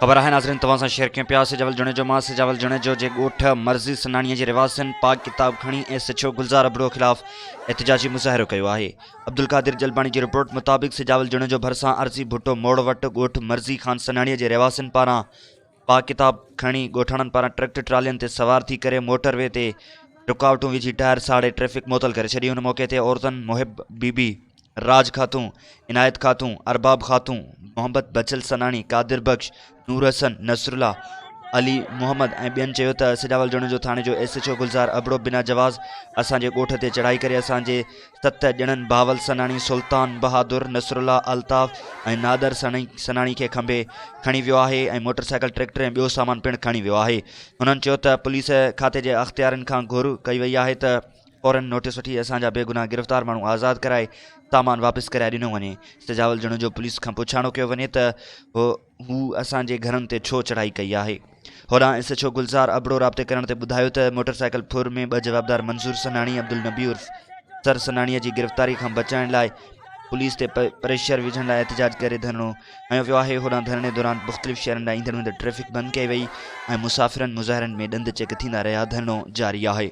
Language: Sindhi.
خبر آهي ناظرين توهان سان شيئر ڪيون پيا سجاول جوڻيجو مان سجاول جوڻيجو جي ڳوٺ مرضي سناڻي جي رهواسين پاڪ ڪتاب کڻي ايس ايڇ او گلزار ابڙو خلاف احتجاجي مظاهرو ڪيو آهي عبدالقادر جلباڻي جي رپورٽ مطابق سجاول جوڻيجو ڀرسان عرضي ڀٽو موڙ وٽ ڳوٺ مرضي خان سناڻي جي رهواسين پاران پاڪ ڪتاب کڻي ڳوٺاڻن پاران ٽرڪ ٽرالين تي سوار ٿي ڪري موٽر وي تي رڪاوٽون وجهي ٽائر ساڙي ٽريفڪ معطل ڪري ڇڏي ان موقعي تي عورتن محب بي بي راج خاتون، عنايت خاتون، ارباب خاتون، محمد بچل سناڻي، قادر بخش، نور حسن، نصرالله، علي محمد ۽ ٻين چيو ته سجاول جوڻيجو ٿاڻي جو S H O Gulzar Abro بنا جواز اسان جي ڳوٺ تي چڙهائي ڪري اسان جي ست ڄڻن بهاول سناڻي، سلطان بهادر، نصرالله، الطاف ۽ نادر سناڻي کي کنڀي کڻي ويو آهي ۽ موٽر سائيڪل، ٽريڪٽر ۽ ٻيو سامان پڻ کڻي ويو آهي. هنن چيو ته پوليس کاتي جي اختيارين کان گهر ڪئي وئي آهي ته فورن نوٽيس وٺي اسان جا بيگناهه گرفتار ماڻهو آزاد ڪرائي سامان واپس ڪرائي ڏنو وڃي. سجاول جوڻيجو پوليس کان پڇاڻو ڪيو وڃي ته هو اسان جي گهرن تي ڇو چڙهائي ڪئي آهي. هوڏانهن S H O Gulzar Abro رابطي ڪرڻ تي ٻڌايو ته موٽر سائيڪل ڦر ۾ ٻه جوابدار منظور سناڻي عبدالنبي عرف سر سناڻي جي گرفتاري کان بچائڻ لاء پوليس تي پريشر وجهڻ لاء احتجاج ڪري ڌرڻو هنيو ويو آهي. هوڏانهن ڌرڻي دوران مختلف شهرن ڏانهن ايندڙ ويندڙ ٽريفڪ بند ڪئي وئي ۽ مسافرن مظاهرن ۾ ڏند چڪ ٿيندا رهيا ڌرڻو جاري آهي.